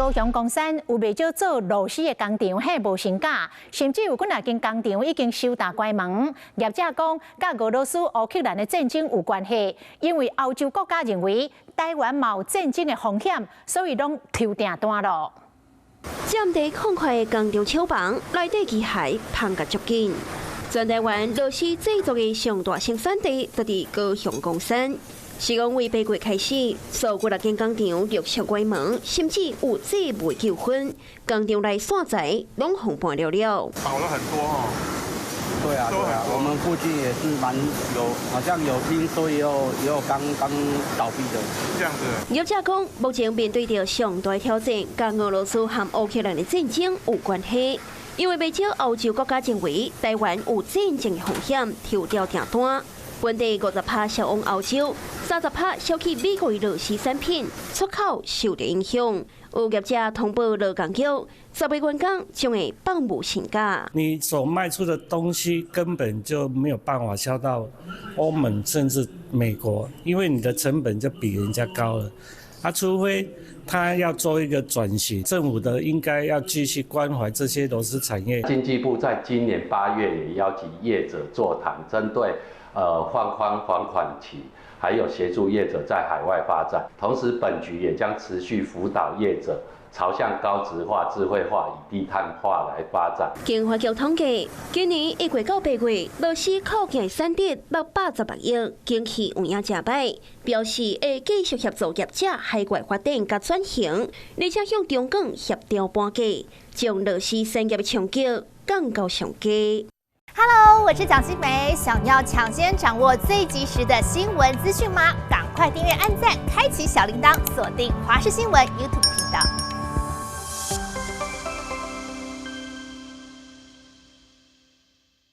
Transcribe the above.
高雄岡山有袂少做螺絲的工廠，彼無身價，甚至有幾若間工廠已經收擔關門。業者講，佮俄羅斯、烏克蘭的戰爭有關係，因為歐洲國家認為台灣嘛有戰爭的風險，所以攏抽訂單囉。佔地空塊的工廠廠房內底機械芳甲足緊。全台灣螺絲製作的上大生產地，就佇高雄岡山。是講為8月開始，所有幾若間工廠陸續關門，甚至有債務糾紛，工廠內散財攏予搬了了。倒了很多哦。對啊，對啊，我們附近也是蠻有，好像有聽說也有剛剛倒閉的。這樣子。業者講，目前面對著上大挑戰，佮俄羅斯和烏克蘭的戰爭有關係，因為袂少歐洲國家認為台灣有戰爭的風險，抽調訂單。本地50%銷往歐洲，30%銷去美國的螺絲產品出口受著影響。有業者通報勞工局，10個員工將會放無薪假。你所賣出的東西根本就沒有辦法銷到歐盟甚至美國，因為你的成本就比人家高了。啊，除非他要做一個轉型，政府的應該要繼續關懷這些螺絲產業。經濟部在今年8月也邀集業者座談，針對放寬還款期，還有協助業者在海外發展。同時，本局也將持續輔導業者朝向高質化、智慧化、以低碳化來發展。經發局統計，今年1月到8月，螺絲扣件產值616億，景氣有影誠䆀，表示會繼續協助業者海外發展佮轉型，而且向中港協調搬價，將螺絲產業的衝擊降到上低。 Hello，我是蔣新梅，想要搶先掌握最及時的新聞資訊嗎？趕快訂閱、按讚、開啟小鈴鐺，鎖定華視新聞 YouTube 頻道。